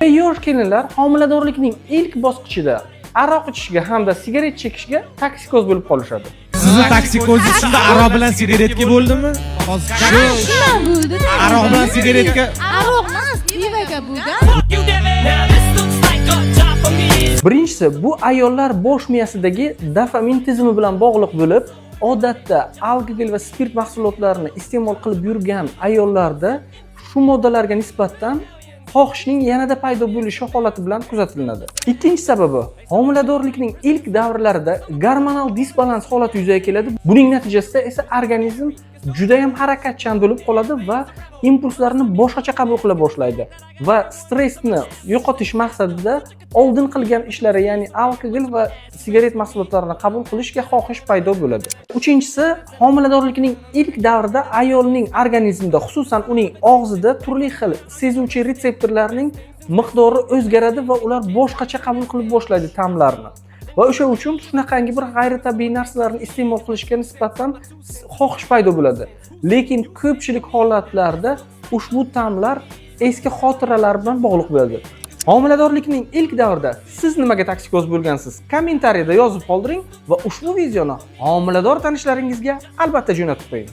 Yosh kelinlar homiladorlikning ilk bosqichida aroq ichishga hamda sigaret chekishga toksikoz bo'lib qolishadi. Sizni toksikozingiz shunda aroq bilan sigaretga bo'ldimi? Hozir shu Shundan bo'ldi. Aroq bilan sigaretga. Aroq emas, pivoga bo'lgan. Now this looks like a job for me. Birinchisi, bu ayollar bosh miyasidagi dopamin tizimi bilan bog'liq bo'lib, odatda alkogol va spirt mahsulotlarini iste'mol qilib yurgan ayollarda shu moddalarga nisbatan xohishning yanada paydo bo'lishi holati bilan kuzatiladi. Ikkinchi sababi, homiladorlikning ilk davrlarida gormonal disbalans holati yuzaga keladi. Buning natijasida esa organizm juda ham harakatchan bo'lib qoladi va impulslarni boshqacha qabul qila boshlaydi va stressni yo'qotish maqsadida oldin qilgan ishlari, ya'ni alkogol va sigaret mahsulotlarini qabul qilishga xohish paydo bo'ladi. Uchinchisi, homiladorlikning ilk davrida ayolning organizmida, xususan uning og'zida turli xil sezuvchi retseptorlarning miqdori o'zgaradi va ular boshqacha qabul qilib boshlaydi ta'mlarni va o'sha uchun shunaqangi bir g'ayritabiiy narsalarni iste'mol qilishga nisbatan xohish paydo bo'ladi. Lekin ko'pchilik holatlarda ushbu ta'mlar eski xotiralar bilan bog'liq bo'ladi. Homiladorlikning ilk davrida siz nimaga toksikoz bo'lgansiz? Kommentariyada yozib qoldiring va ushbu videoni homilador tanishlaringizga albatta jo'natib qo'ying.